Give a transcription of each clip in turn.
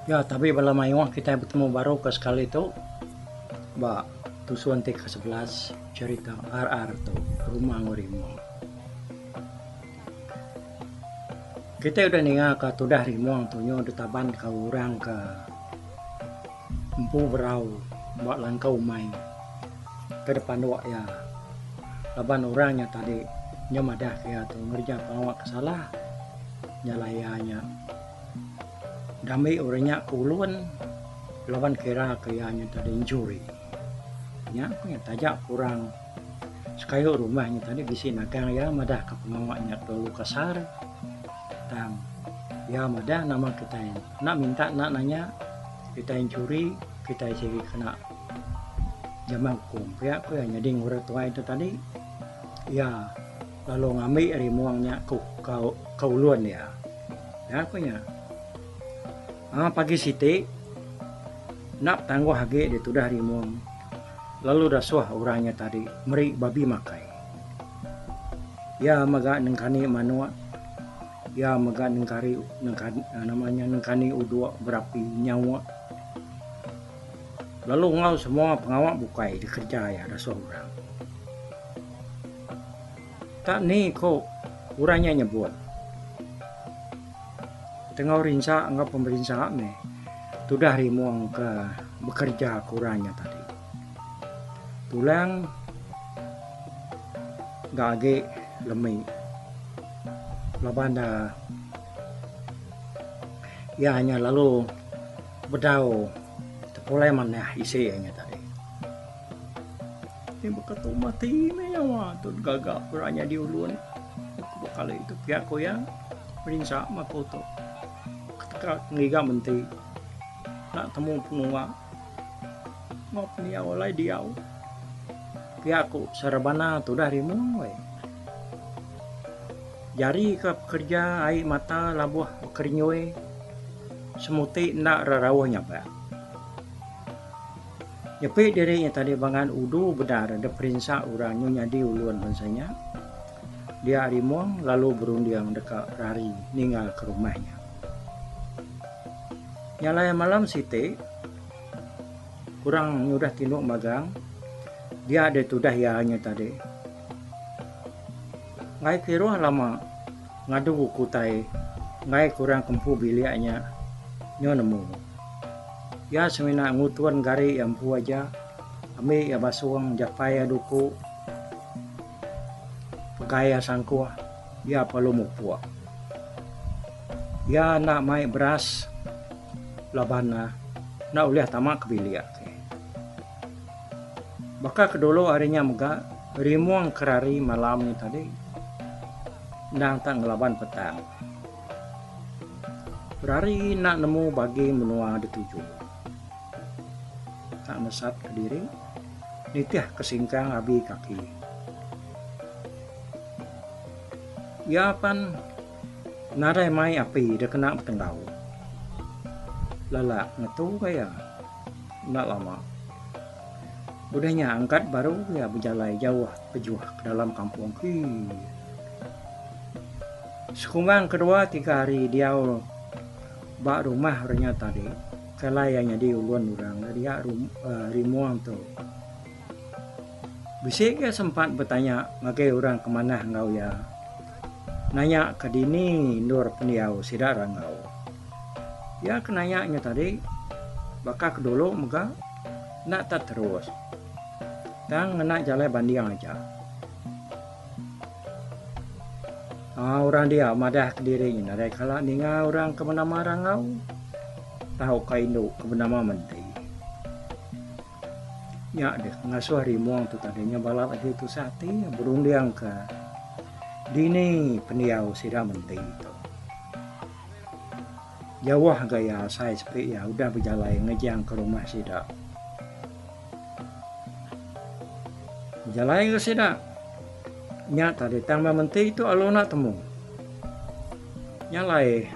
Ya tabi bala mayuh kitai betemu baru ke sekali tu ba tusun ti ke 11 cerita RR tu Rumah Enggau Rimong. Kitai udah ninga ka tudah Rimong tu nyu ditaban ka orang ke empu berau ba langkau umai ke dipanduk iya laban orang nya tadi nyu madah ka iya tu ngereja pengawa ke salah nya alai iya nya. Dambi orang nya ke ulun laban kira ke iya nya tadi enchuri. Nya ku iya taja ku orang sekayu rumah nya tadi bisi nagang iya madah ka pengawa nya terlalu kasar tang iya madah nama kitai enda minta enda nanya kitai enchuri kitai sigi kena jamah ukum pia ku iya nyadi orang tuai tu tadi iya lalu ngambi rimong nya ku ke ulun iya. Nya ku nya. Aa pagi siti enda betangguh agi ditudah Rimong lalu dasuh orang nya tadi meri babi makai. Iya mega nengkani manuk, iya mega nengkari nengkani nama nya nengkani udok berapi nyauk lalu enggau semua pengawa bukai dikereja iya dasuh orang. Tak ni ko orang nya nyebut. Tengau rinsa enggau pemerinsa meh tudah rimong ke bekereja ke orang nya tadi. Tulang ga agi lemi laban ne iya nya lalu bedau tepulai manah isi iya nya tadi. Ti baka tu mati meh nyawa tu gaga pura nyadi ulun ku kali tu pia ku iya merinsa meh aku tu teka ngiga menti enda temu penunga enggau pendiau alai diau pia ku serebana tudah rimu weh. Jari ka pekerja ai mata labuh bekerinyui semuti enda rerauh nyabak. Nyepi diri nya tadi bangan udu bendar dep perinsa orang nyu nyadi ulun bansa nya. Dia Rimong lalu berunding deka rari ninggal ke rumah nya. Nya alai malam siti kurang nyudah tinduk magang dia deh tudah iya nya tadi. Enggai kiruh lama ngadu ku utai enggai kurang ke empu bilik nya nyu nemu. Iya semina ngutun gari iya empu aja, ambi iya basung japai iya duku, pegai iya sangkuh, iya perlu mupuk. Iya enda mai beras laban ne enda ulih tama ke bilik. Baka ke dulu ari nya mega, rimung ke rari malam nya tadi endang tak ngelaban petang. Berari enda nemu bagi menua dituju. Tak nesat kediri nitih ke singkang abi kaki. Iya pan nadai mai api dikena betenggau. Lelak ngetu ga iya enda lama. Udah nya angkat baru iya bejalai jauh pejuh ke dalam kampung. Hii. Sekumbang kedua tiga hari diau ba rumah orang nya tadi ke alai iya nyadi ulun orang dia Rimong tu. Bisi ke sempat betanya ngagai orang ke manah enggau iya nanya ke dini endur pendiau sida Ranggau. Iya ke nanya nya tadi baka ke dulu mega enda tak terus tang ngena jalai banding aja. Aaa orang dia madah kediri nya nadai kala ninga orang ke benama Rangau tauka indu ke benama Menti. Nya deh ngasuh Rimong tu tadi nya balat agi tusah ati berunding ke dini pendiau sida Menti tu. Jauh ga iya asai sepi iya udah bejalai ngejang ke rumah sida. Bejalai ga sida. Nya tadi tang ba menti tu alu enda temu. Nya alai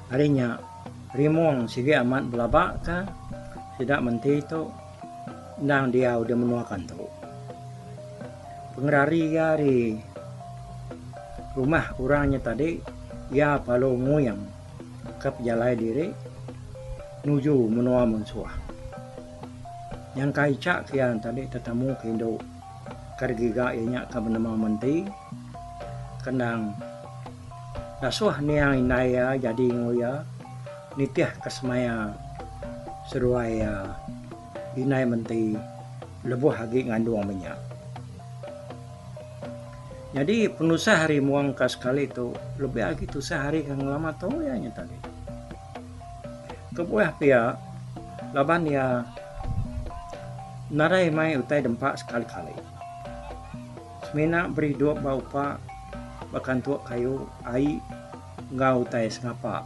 ari nya Rimong sigi amat belaba ka sida menti tu endang diau di menua kantu. Pengerari iya ari rumah orang nya tadi iya perlu nguyang. ke pejalai diri nuju menua munsuh. Nyangka icha ke iya tadi tetemu ke indu ke digiga iya nya ke benema menti ke endang dasuh niang indai iya jadi enggau iya nitih ke semaya seduai iya indai menti lebuh agi ngandung menya. Nyadi penusah ari muang ka sekali tu lebih agi tusah ari ke ngelama tu iya nya tadi. Kebuah pia laban iya nadai mai utai dempa sekali-kali. Semina beridup ba upa ba kantuk kayu ai enggau utai sengapa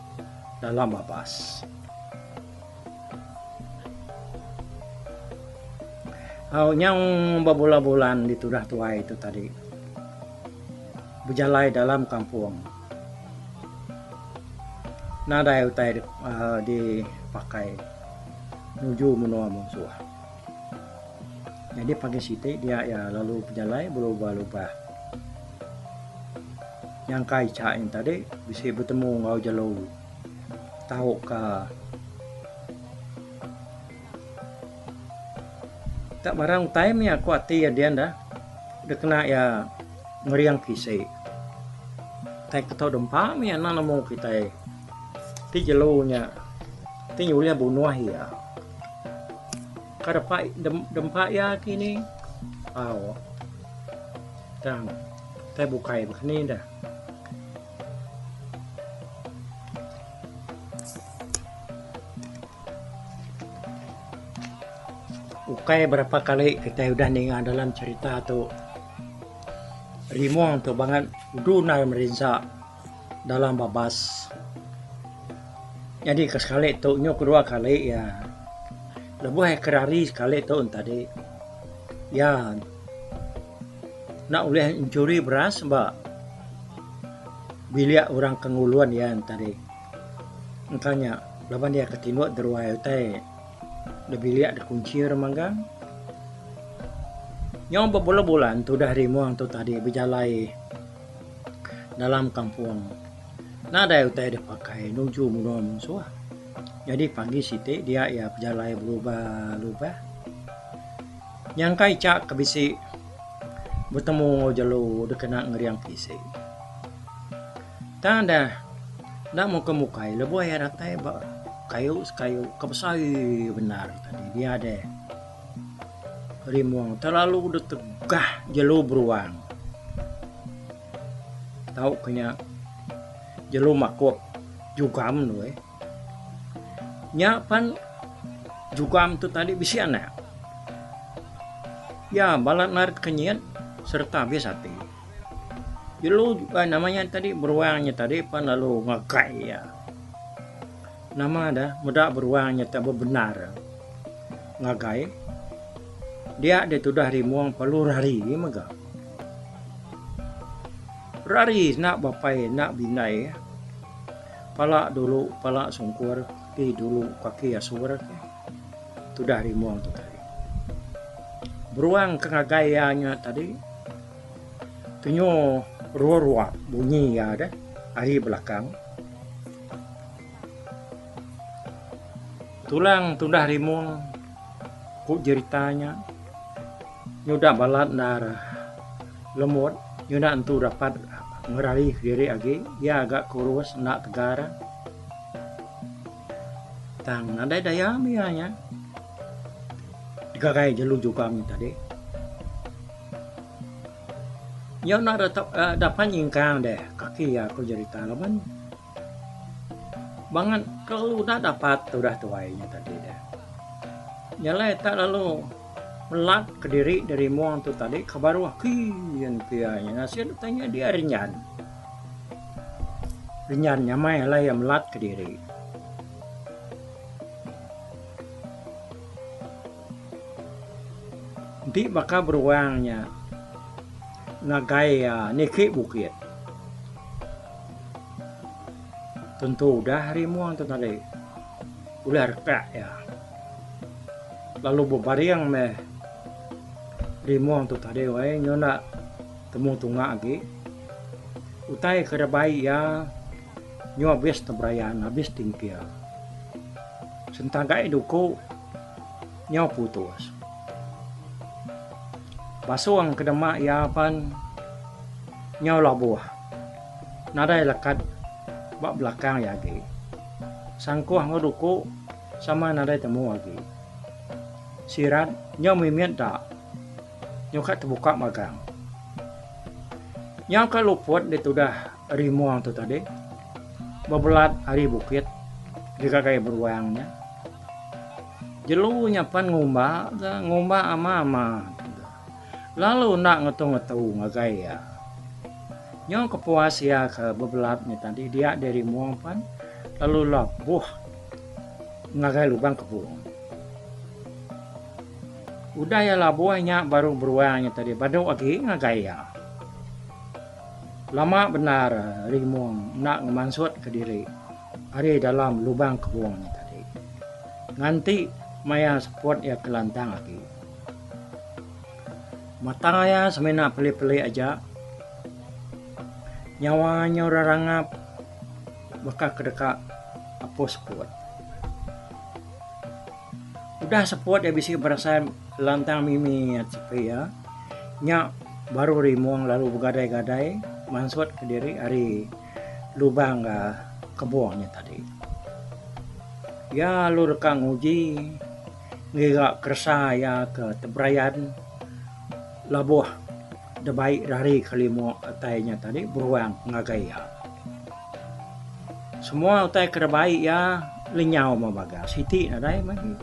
dalam babas. Au nyau bebulan-bulan ditudah tuai tu tadi bejalai dalam kampung nadai utai uhh dipakai nuju menua munsuh. Nyadi pagi siti dia iya lalu bejalai belubah-lubah nyangka icha nya tadi bisi betemu enggau jelu. Tauka tak barang utai mih aku ati iya dian dah dikena iya ngering kisi. Tai ke tau dempa mih anang nemu kitai ti jelu nya ti ulih bunuh iya. Ka depa dempa iya kini au tang tai bukai baka ni dah. Ukai berapa kali kitai udah ninga dalam cherita tu rimong tu bangat udu endar merinsa dalam babas. Nyadi ke sekali tu nyu kedua kali iya lebuh iya ke rari sekali tu tadi iya enda ulih enchuri beras ba bilik orang ke ngulun iya tadi. Engka nya laban iya ke tinduk deruai utai da bilik da kunchi orang manggang. Nyau bebulan-bulan tudah rimong tu tadi bejalai dalam kampung nadai utai da pakai nuju menua munsuh. Nyadi pagi siti dia iya bejalai belubah-lubah. Nyangka icha ke bisi betemu enggau jelu dikena ngering kisi. Tang deh enda mukai mukai lebuh iya datai ba kayu sekayu ke besai bendar tadi dia deh rimong terlalu deh tegah jelu beruang. Tau ke nya jelu makup jugam tu eh. Nya pan jugam tu tadi bisi anak. Iya balat narit kenyit sereta abis ati. Jelu nama nya tadi beruang nya tadi pan lalu ngagai iya. Nama da meda beruang nya tak bebendar ngagai dia deh tudah rimong perlu rari mega. Rari enda bapai enda bindai. Pala dulu pala sungkur kaki dulu kaki asur tudah rimong tu tadi. Beruang ke ngagai iya nya tadi tenyo ruak-ruak bunyi iya deh ari belakang. Tulang tudah rimong ku jerita nya nyuda balat endar lembut nyuda entu dapat ngerari kediri agi iya ga kurus enda tegar tang nadai daya mih iya nya digagai jelu jugam nya tadi. Iya enda dapat nyingkang deh kaki iya ku jerita laban bangat kelalu enda dapat tudah tuai nya tadi deh. Nya alai tak lalu melat kediri dari mung tu tadi ke baruh kin pia nya nasit utai nya dia rinjan. Rinjan nyamai alai iya melat kediri. Enti baka beruang nya ngagai iya niki bukit. Tentu udah ari mung tu tadi ulih retak iya. Lalu bebaring meh rimung tu tadi wai nyu enda temu tunga agi. Utai ke rebai iya. Nyu abis teberayan abis tingkil. Sentagai duku nyau putus. Basung ke dema iya pan nyau labuh nadai lekat ba belakang iya agi. Sangkuh enggau duku sama nadai temu agi. Sirat nyau mimit da nyau ka tebuka magang. Nyau ka luput ditudah rimung tu tadi bebelat ari bukit digagai beruang nya. Jelu nya pan ngumba ga ngumba ama ama lalu enda ngetu ngetu ngagai iya. Nyau kepuas iya ke bebelat nya tadi dia diri mung pan lalu labuh ngagai lubang kebung. Udah iya labuh nya baru beruang nya tadi badu agi ngagai iya. Lama bendar Rimong enda ngemansutka diri ari dalam lubang kebung nya tadi. Nganti maya seput iya ke lantang agi. Mata iya semina peli-peli aja. Nyawa nyau rerangap baka ke deka apus seput. Udah seput iya bisi berasai lantang mimit sepi iya. Nya baru Rimong lalu begadai-gadai mansut kediri ari lubang kebung nya tadi. Iya lalu deka nguji ngira keresa iya ke teberayan labuh debai rari ke limo utai nya tadi beruang ngagai iya. Semua utai ke debai iya lenyau meh baga siti nadai meh agi.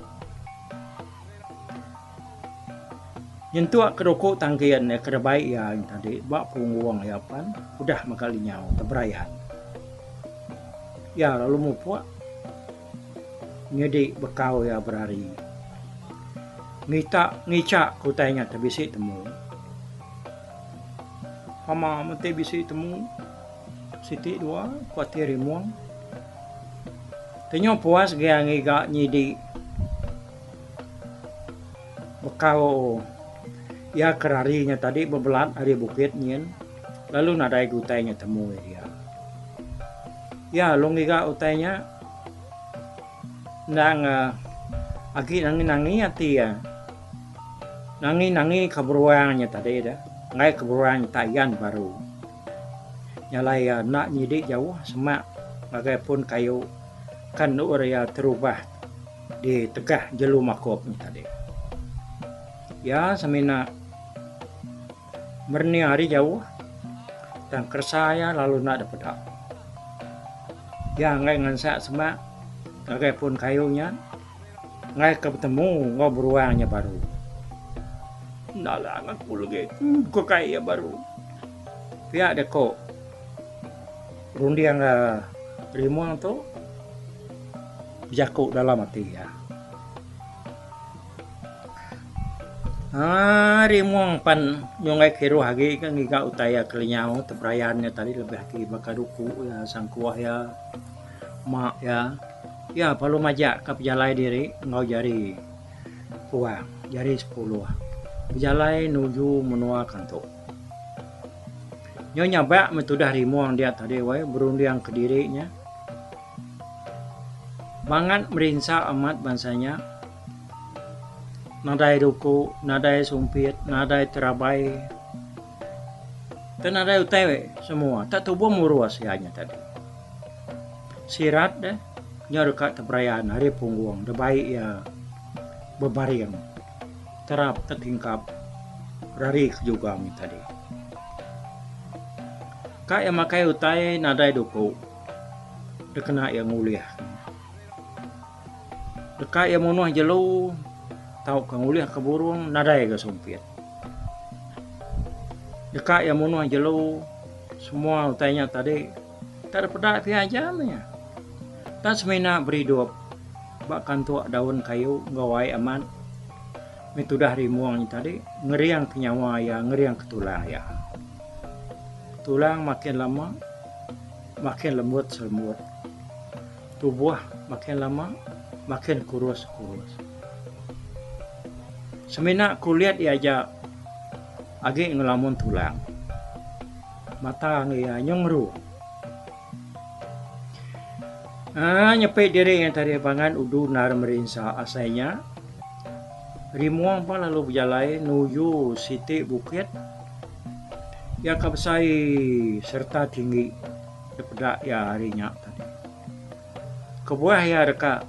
Nyentuk ke duku tangkin iya ke debai iya nya tadi ba punggung iya pan udah mega lenyau teberayan. Iya lalu mupuk nyidi bekau iya berari. Ngita ngicha ke utai nya te bisi temu. Pama meh ti bisi temu siti dua ku ati Rimong. Tenyo puas gia ngiga nyidi. Bekau iya ke rari nya tadi bebelat ari bukit nyin lalu nadai ga utai nya temu iya. Iya lalu ngiga utai nya endang agi nangi nangi ati iya. Nangi nangi ka beruang nya tadi deh enggai ka beruang nya tayan baru. Nya alai iya enda nyidi jauh semak ngagai pun kayu kan endur iya terubah. Di tegah jelu makup nya tadi. Iya semina merening ari jauh tang keresa iya lalu enda dipeda. Iya enggai ngansak semak ngagai pun kayu nya enggai ke betemu enggau beruang nya baru. Enda lang aku legi ku kai iya baru. Pia deka runding rimong tu. Bejaku dalam ati iya. Aaa rimong pan nyunggai kiruh agi ke ngiga utai iya ke lenyau teberayan iya tadi lebih agi baka duku iya sangkuh iya ma iya. Iya perlu majak ka pejalai diri enggau jari puang jari sepuluh bejalai nuju menua kantu. Nyau nyabak meh tudah rimong dia tadi weh berunding kediri nya. Bangat merinsa amat bansa nya. Nadai duku, nadai sumpit, nadai terabai. Tang nadai utai semua tak tubuh murus iya nya tadi. Sirat deh nya deka teberayan ari punggung debai iya bebaring terap tetingkap rari ke jugam nya tadi. Ka iya makai utai nadai duku. Dikena iya ngulih. Deka iya munuh jelu tauka ngulihka burung nadai ga sumpit. Deka iya munuh jelu semua utai nya tadi tak dipeda pia aja meh iya. Tang semina beridup ba kantuk daun kayu enggau ai amat meh tudah rimung nya tadi ngeringka nyawa iya ngeringka tulang iya. Tulang makin lama. Makin lembut selembut. Tubuh makin lama makin kurus kurus. Semina kulit iya aja agi ngelamun tulang. Mata iya nyau ngeru. Aa nyepi diri iya tadi pangan udu endar merinsa asai nya. Rimong pun lalu bejalai nuju siti bukit iya ka besai sereta tinggi dipeda iya ari nya tadi. Kebuah iya deka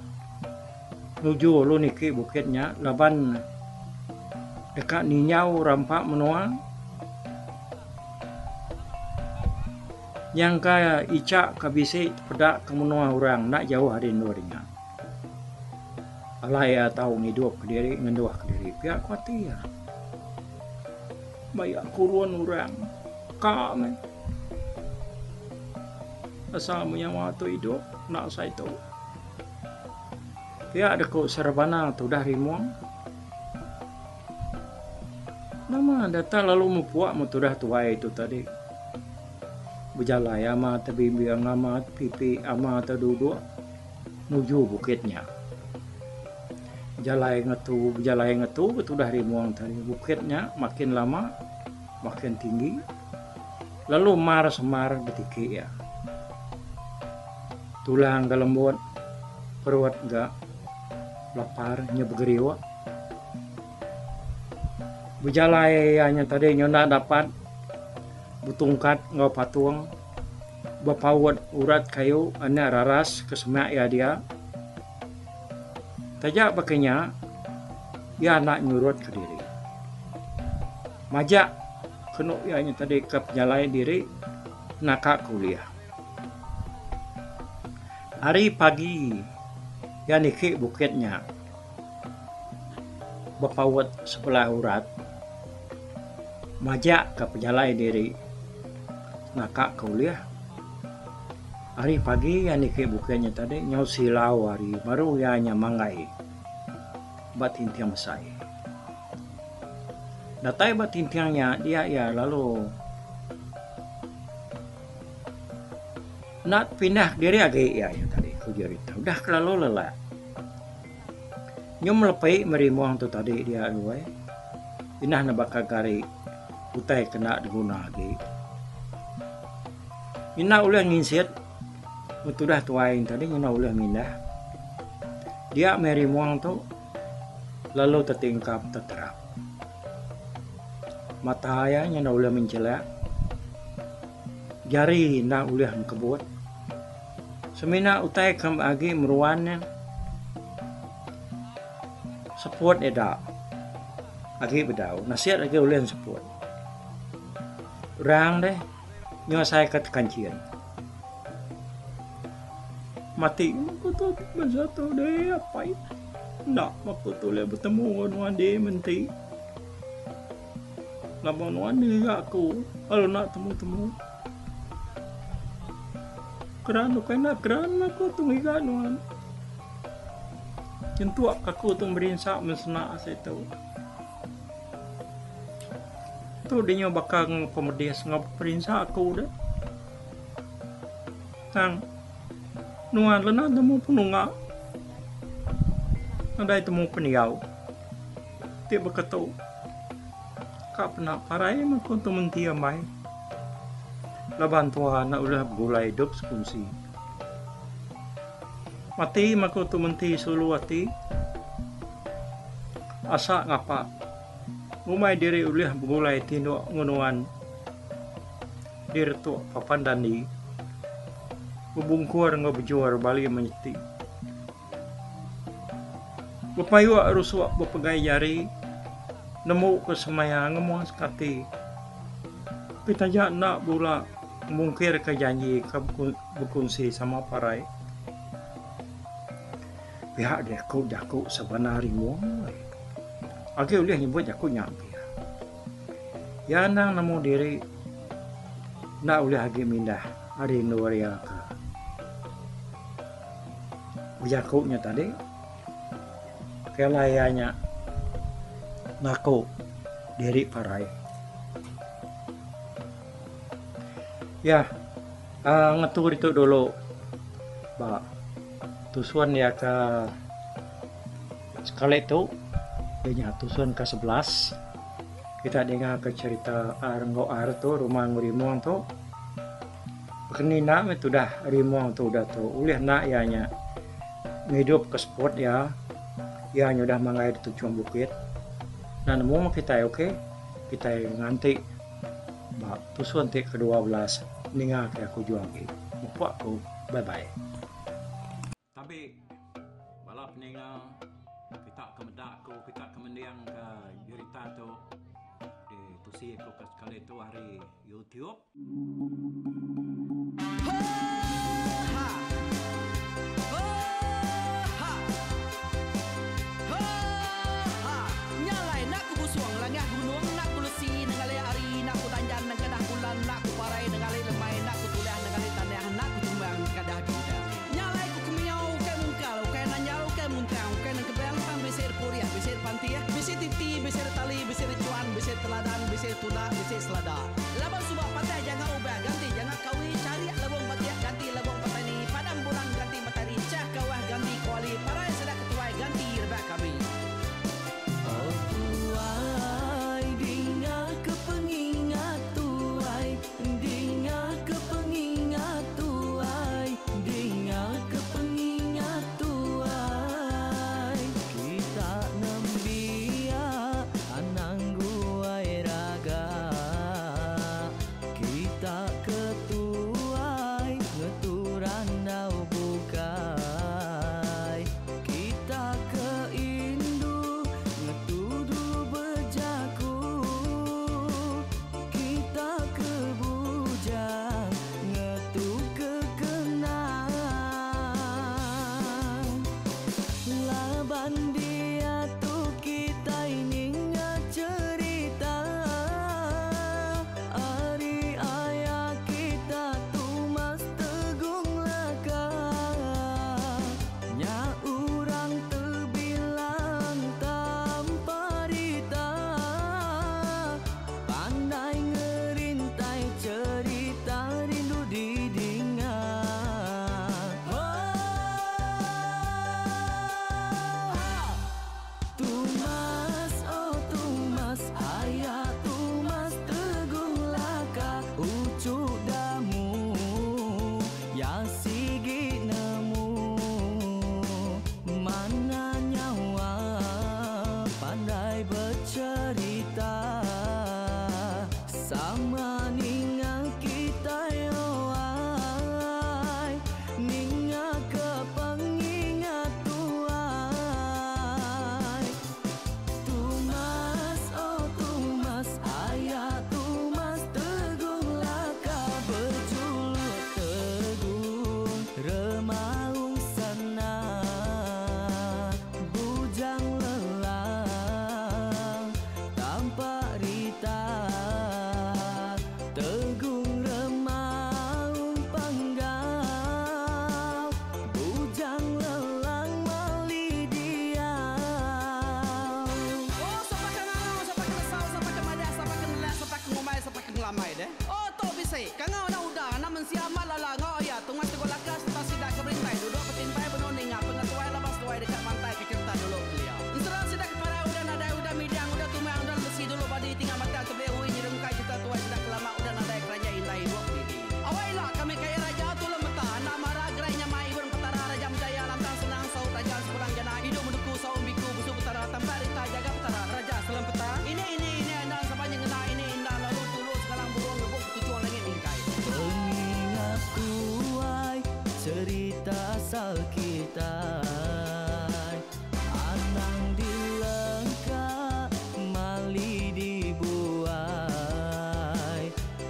nuju lalu niki bukit nya laban deka ninjau rampa menua. Nyangka icha ke bisi tepeda ke menua orang enda jauh ari endur nya. Alai iya tau ngidup kediri ngenduh kediri pia ku ati iya. Ba iya kurun orang ka meh. Asal meh nyawa tu idup enda asai tu. Pia deku serebana tudah rimong. Nama data lalu mupuk meh tudah tuai tu tadi. Bejalai ama tebimbing ama tepipi ama teduduk nuju bukit nya. Bejalai ngetu bejalai ngetu ke tudah rimong tadi bukit nya makin lama makin tinggi lalu mar semar betiki iya. Tulang ga lembut perut ga lapar nya begeriuk. Bejalai iya nya tadi nyunda dapat betungkat enggau patung bepaut urat kayu anak raras ke semak iya dia. Taja baka nya iya enda nyurut kediri. Majak kenu iya nya tadi ke pejalai diri naka ke ulih. Hari pagi iya niki bukit nya. Bepaut sebelah urat majak ka pejalai diri naka ke ulih. Hari pagi iya niki bukit nya tadi nyau silau hari baru iya nya manggai ba tinting besai. Datai ba tinting nya dia iya lalu enda pindah diri agi iya nya tadi ku jerita udah kelalu lelak. Nyum lepi merimong tu tadi dia alui inah ne baka gari utai ke enda diguna agi. Enda ulih nginsit meh tudah tuai ne tadi ngena ulih mindah. Dia meh rimong tu lalu tetingkap teterap. Mata iya nyau enda ulih menchelak, jari enda ulih engkebut. Semina utai ke agi meruan nya seput ida agi bedau nasit agi ulih seput. Rang deh nyau asai ke tekanchin. Mati ku tu bansa tu deh apai enda aku tu ulih betemu enggau nuan deh menti. Laban nuan ngiga aku lalu enda temu-temu. Keran ukai enda keran aku tu ngiga nuan. Nyentuk aku tu merinsa mensena asai tu. Tu dinyo baka pemedis enggau perinsa aku deh. Tang nuan lena temu penunga nadai temu pendiau ti baka tu. Ka pena parai meh ku tu menti ambai laban tua enda ulih begulai idup sekunsi. Mati meh ku tu menti sulu ati asa ngapa ngumbai diri ulih begulai tinduk enggau nuan diretuk papan dandi bebungkur enggau bejur bali menyeti. Bepayuk rusuk bepegai jari nemu ke semaya ngemua sekati. Tapi taja enda bula mungkir ke janji ke bekunsi sama parai. Pihak diaku jaku sebana rimung agi ulih nyebut jaku nya pia. Iya anang nemu diri enda ulih agi mindah ari endur iya ke. Bejaku nya tadi ke alai iya nya ngaku diri parai. Iya uhh ngetu ditu dulu ba tusun iya ke sekali tu iya nya tusun ke 11 kita ninga ke cherita R enggau R tu Rumah Enggau Rimong tu. Baka ni enda meh tudah rimong tu udah tu ulih enda iya nya ngidup ke seput iya. Iya nya udah manggai di tuchung bukit. Enda nemu meh kitai ok. Kitai nganti ba tusun ti ke 12 ninga ke aku jual agi. Mupuk aku. Bye bye. Tabi bala peninga kita ke meda aku kita ke mending ke jerita tu di tusi aku ke sekali tu ari YouTube. Nya alai ku kemiau ukai mungkal, ukai nanjal, ukai muntang, ukai nengkebang tang bisi repurih, bisi repantih, bisi titi, bisi retali, bisi rechuan, bisi teladan, bisi tunda, bisi selada. Laban suba patah janga ubah ganti janga kawi, charik lebung batik ganti lebung petani, padam bulan ganti matari, chah kawah ganti kuali, parai sida ketuai ganti rebak kami. Oh tuai dinga ke pengingat tuai Dinga ke pengingat tuai Dinga ke pengingat tuai Kita nembiak anang guai raga Kita ke tuai ngetu randau bukai Kita ke indu ngetu dulu bejaku Kita ke bujang ngetu ke kenang Laban diatu kitai ninga cherita Ari aya kita Tumas Tegung Laka Nya urang tebilang tampa rita Pandai ngerintai cherita rindu didinga. Tumas oh Tumas aya Tumas Tegung Laka uchu damu ya sigi nemu mana nyawa pandai becherita sama ninga kitai owai ninga ke pengingat tuai Tumas oh Tumas aya Tumas Tegung Laka bejuluk Tegung Remaung Sana Bujang Lelang Tampak Rita Tegung Remaung Panggau Bujang Lelang Mali Diau. Oh sapa ke ngangau sapa ke nesau sapa ke madah sapa ke nelak sapa ke ngumbai sapa ke ngelamai deh. Oh tu bisi kangau anak uda anak mensia amat lala enggau aya Tungas Teguh Laka sereta sida ke berintai duduk betimpai benung ninga pengetuai laban seduai deka mantai ke cherita dulu kelia. Ensera sida ke parai udah nadai udah midang udah tumang udah lemesi dulu badi tinggal batang tebeli ui nyerungkai cherita tuai sida ke lama udah nadai keranjai indai ibuk didi. Awai ila kami kaya raja tulung meta enda mara gerai nyamai ibun petara raja menjaya lantang senang saut raja sepulang jana idup menuku saum biku busu petara tampak rita jaga petara raja selempeta ini ini ini enda sapa nyengena ini indah lalu tulu sengalang burung ngebuk betuchung langit mingkai. Pengingat tuai cherita asal kitai Anang dilengka mali dibuai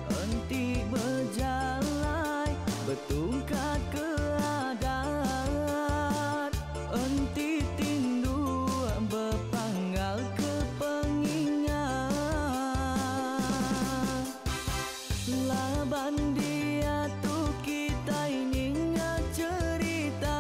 Enti bejalai betungkat ke adat Enti tindu bepanggal ke pengingat Laban diatu kitai ninga cherita.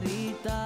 Rita.